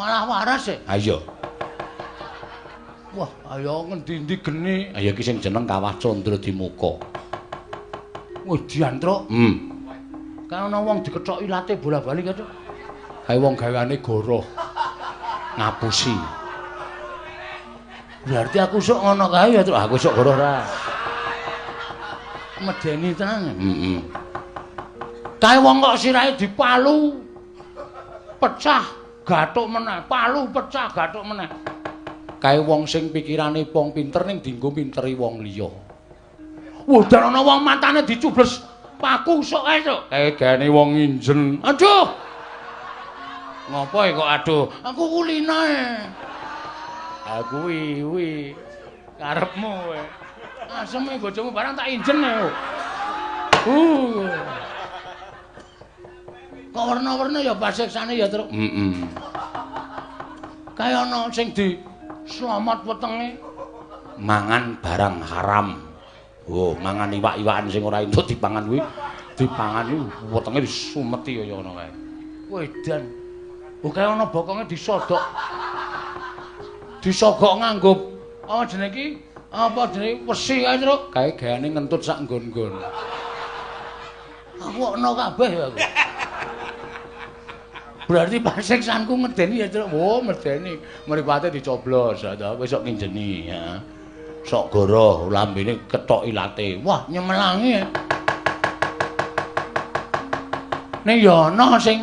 Malah waras e. Ha iya. Wah, ayo ngendi-endi geni. Ha iki sing jeneng Kawah Candradimuka. Wah, diantruk. Kae ana wong dikethok ilate bola-bali kae, Cuk. Kae wong gaweane goroh. Ngapusi. Berarti aku sok ngono kae ya, Cuk. Aku sok goroh ra. Medeni tenan. Heeh. Kae wong kok sirahe dipalu pecah, gathuk meneh, palu pecah, gathuk meneh. Kae wong sing pikirane wong pinter ning dienggo pinteri wong liya. Wah, dan ana wong matane dicubles paku sok kae, Cuk. Kae gaene wong nginjen. Aduh. Ngopo kok aduh? Aku kulina e. Ha kuwi kuwi karepmu kowe. Aseme bojomu barang tak injen e. Kok werna-werna ya pasiksane ya, Truk. Heeh. Kae ana sing di slamet wetenge mangan barang haram. Oh, mangan iwak-iwakan sing ora entuk dipangan kuwi, dipangan iki wetenge disumeti kaya ngono kae. Wedan. Oh, kae ana bokonge disodok. Disogok nganggo apa jenenge iki? Apa jenenge wesi kae, Truk? Kae gaweane ngentut sak nggon-nggon. Aku ana kabeh ya aku. Berarti pasiksanku ngedeni ya, Truk. Oh, medeni. Mripate dicoblos, ta kowe sok nginjeni ya. Sok goroh lambene kethok ilate. Wah, nyemelangi. Ning ya ana sing